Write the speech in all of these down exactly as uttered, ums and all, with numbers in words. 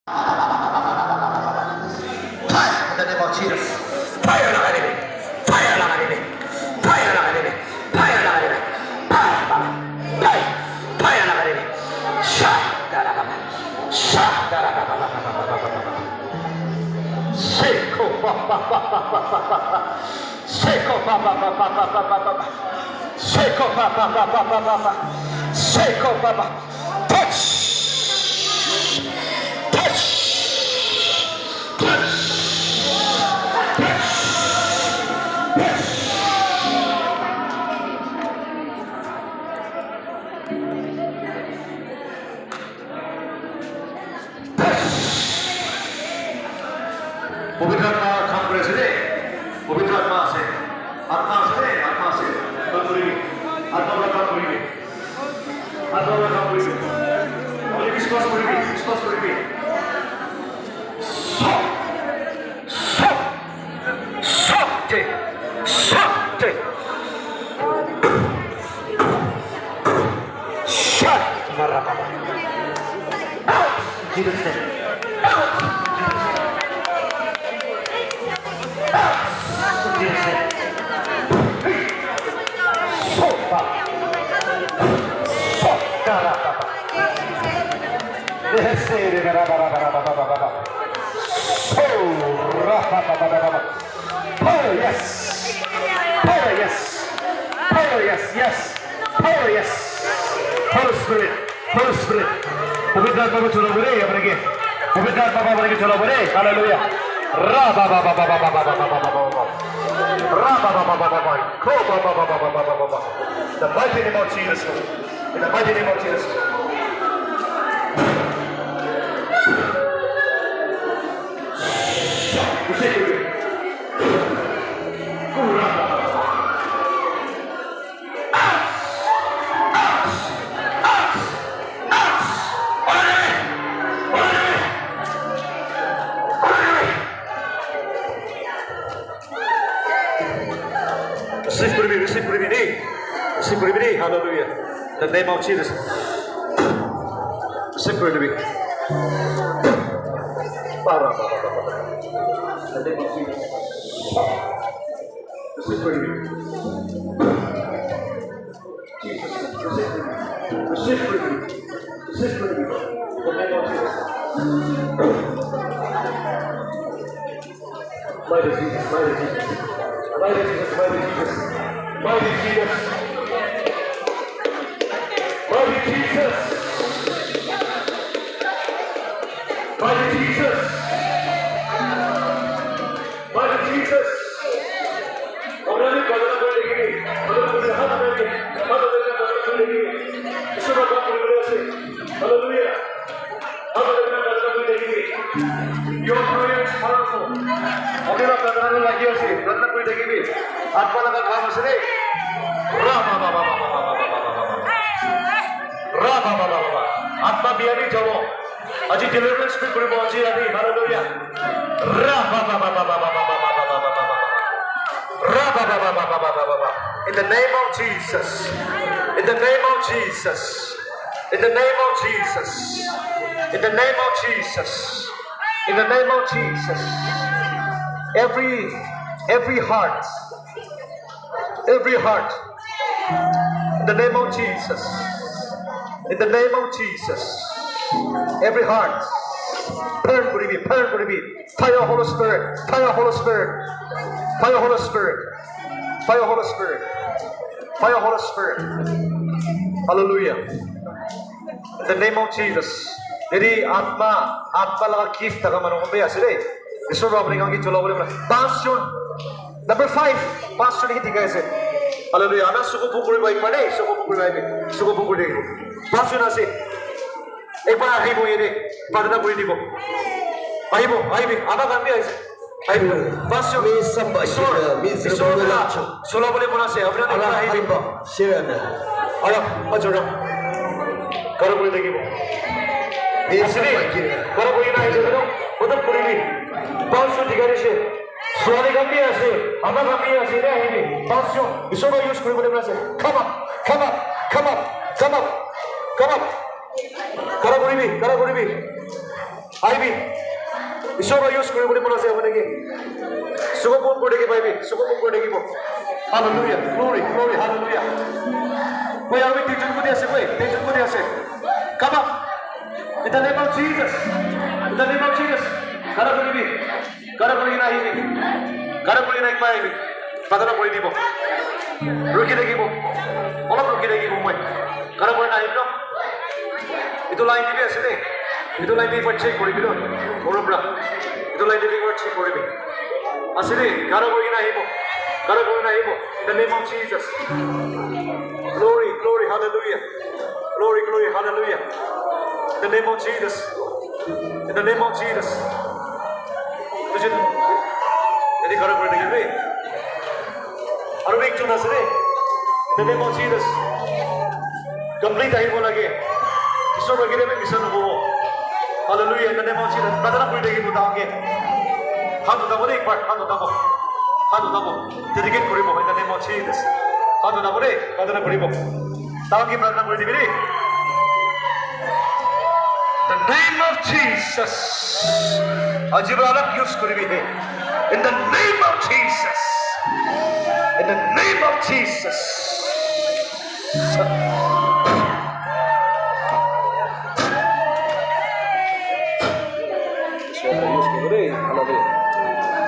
Fire in the name of Jesus. Fire lagai dibi. Fire lagai dibi. Fire lagai dibi. Fire lagai dibi. Fire, fire, fire, fire lagai dibi. Shut. Shut. Seko pa pa pa pa pa pa pa pa. Seko pa pa pa pa pa pa pa pa. Seko pa pa pa pa pa pa pa. Seko pa pa. Touch! Touch! Touch! Touch! Touch! Pavitra Atma kam kuri ase de. Pavitra Atma ase. Atma ase de, Atma ase. Kam kuri. Atma para kam kuri. Atma para kam kuri. Apni biswas kuri, biswas kuri. Stop. Stop. Shakti! Shakti! Shakti! Marababa. Out! Jesus name. Out! Out! Jesus name. Hey! Sopa! Sokarababa! Yes, Sorababa! Power, yes. Power, yes. Power, yes. Yes. Power, yes. Holy Spirit. Holy Spirit. Pavitra Atma ko chula bole, apne ke. Pavitra Atma ko apne ke chula bole. Hallelujah. Ra ba ba ba ba. Ra ba ba ba ba. Ko ba ba ba. The mighty name of Jesus. In the mighty name of Jesus. Receive kuribi, receive kuribi ni. Receive kuribi ni. Hallelujah. The name of Jesus. Receive kuribi. Para, para, para, para. The name of Jesus. Receive kuribi. Jesus, receive kuribi. Receive kuribi. Receive kuribi. The name of Jesus. Mighty Jesus, mighty Jesus. Mighty Jesus, mighty Jesus. Mighty Jesus. Mighty Jesus. Mighty Jesus. Mighty Jesus. Apni khan prarthana kuri thakibi. Matlab, apni hath uthai ke, hath uthai ke prarthana kuri thakibi. Isor para kam kuri bole ase. Hallelujah. Hath uthai ke prarthana kuri thakibi. Your prayer is powerful. Apni khan prarthana lagi ase, prarthana kuri thakibi. Atma laga kam ase de. Ra ba ba ba. Ra ba ba ba ba. Atma biya bi jabo. Aji deliverance bi kuribo aji rati. Hallelujah. Ra ba ba ba. Ra ba ba ba. In the name of Jesus. In the name of Jesus. In the name of Jesus. In the name of Jesus. In the name of Jesus. Every every heart Every heart. In the name of Jesus. In the name of Jesus. Every heart. Burn kuribi, burn kuribi. Fire Holy Spirit. Fire Holy Spirit. Fire Holy Spirit. Fire Holy Spirit. Fire Holy Spirit. Hallelujah. In the name of Jesus. Yate atma, atma laga gift thaka manu khan bi ase de. Isor para apni khan ke chola bole mane. Pastor. Number five, pastor ke dikhai ase. Hallelujah. Ana suku pukuri bai pare, suku pukuri bai, suku pukuri. Pastor ase. Ekbar ahibo yate, prarthana kuri dibo. Ahibo, ahibi, ama khan bi ahise. Ahibo. Pastor, mi samba, Isor, mi Isor samba, chola bole mon ase. Apni khan ekbar ahibi. Shirana. Ara, ajora. Karo kuri thakibo. Asini, karo kuri na ahise, no? Madad kuribi. Pastor dikhai ase. Suwali khan bi ase, ama khan bi ase, ene ahibi. Pastor, Isor para use kuribole mane ase. Come up, come up, come up, come up, come up. Khara kuribi, khara kuribi. Aibi. Isor para use kuri bole mon ase apni ke. Suko pon kuri thaki paibi. Suko pon kuri thakibo. Hallelujah. Glory, glory, hallelujah. Koi aru tinjon kuni ase koi? Tinjon kuni ase? Come up. In the name of Jesus. In the name of Jesus. Khara kuri bi. Khara kuri na ahibi. Khara kuri na ekbar ahibi. Pratana kuri dibo. Rukhi thakibo. Olop rukhi thakibo moi. Khara kuri na ahibi. Etu line te bi ase de. Etu line te ekbar check kuri bi lo. Ghor pora. Etu line te bi ekbar check kuri bi. Ase de. Khara kuri na ahibo. Khara kuri na ahibo. In the name of Jesus. Glory, glory, hallelujah. Glory, glory, hallelujah. In the name of Jesus. In the name of Jesus. Tujin. Yate khara kuri thakibi. Aru bi ekjon ase de. In the name of Jesus. Complete ahibo lage. Isor lage de bi misa nahobo. Hallelujah. In the name of Jesus. Pratana kuri thakibo tahan ke. Hath uthabo de ekbar. Hath uthabo. Hath uthabo. Dedicate kuribo. In the name of Jesus. Hath uthabo de. Pratana kuribo. Tahan ke pratana kuri dibi de. The name of Jesus. Aji para alag use kuri bi de. In the name of Jesus. In the name of Jesus. Use kuri bole, hala de.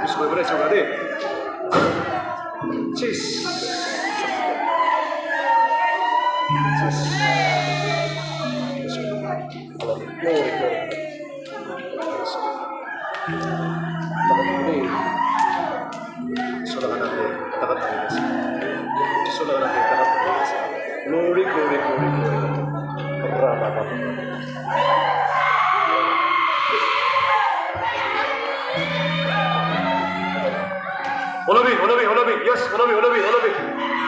Use kuri bole, use kuri bole. Jesus. Jesus. Glory, glory. Glory, glory, glory, glory. Olabi, olabi, olabi. Yes, olabi, olabi, olabi.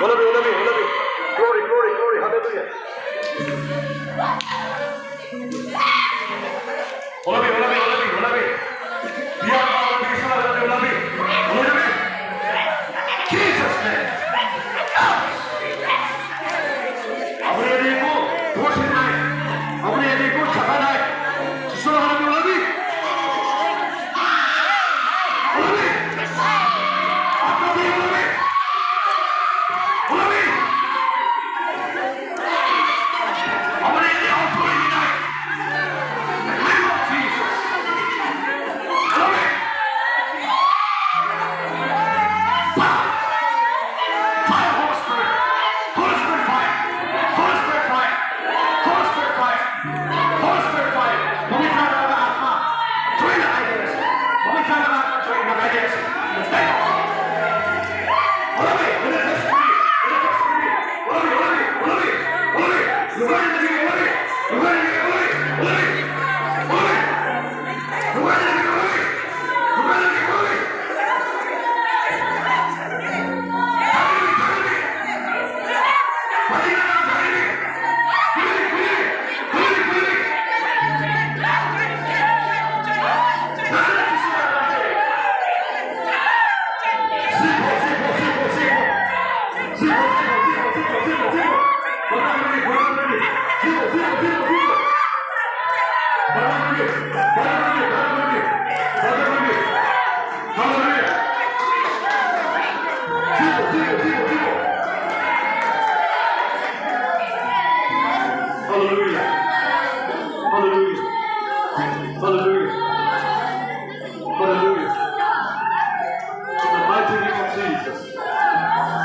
Olabi, olabi, olabi. Glory, glory, glory. Hallelujah. Olabi, olabi, olabi, olabi. Biya ma olabi, biya ma olabi, olabi. Olabi. Jesus name. Out. Apuni yate eko worship nai. Apuni yate eko jaka nai. Jisu laga name olabi. Olabi. Apuni olabi. Olabi. Hallelujah. Hallelujah. Hallelujah. Hallelujah. In the mighty name of Jesus.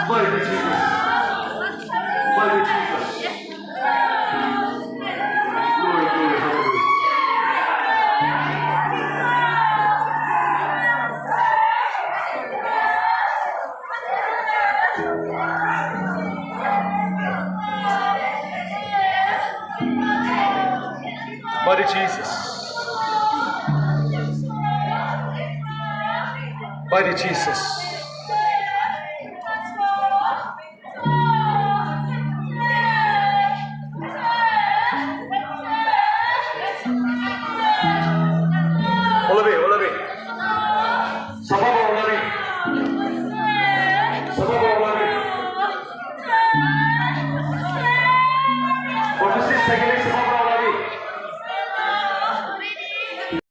Mighty Jesus. Mighty Jesus. Glory, glory, hallelujah. Mighty Jesus. Mighty Jesus.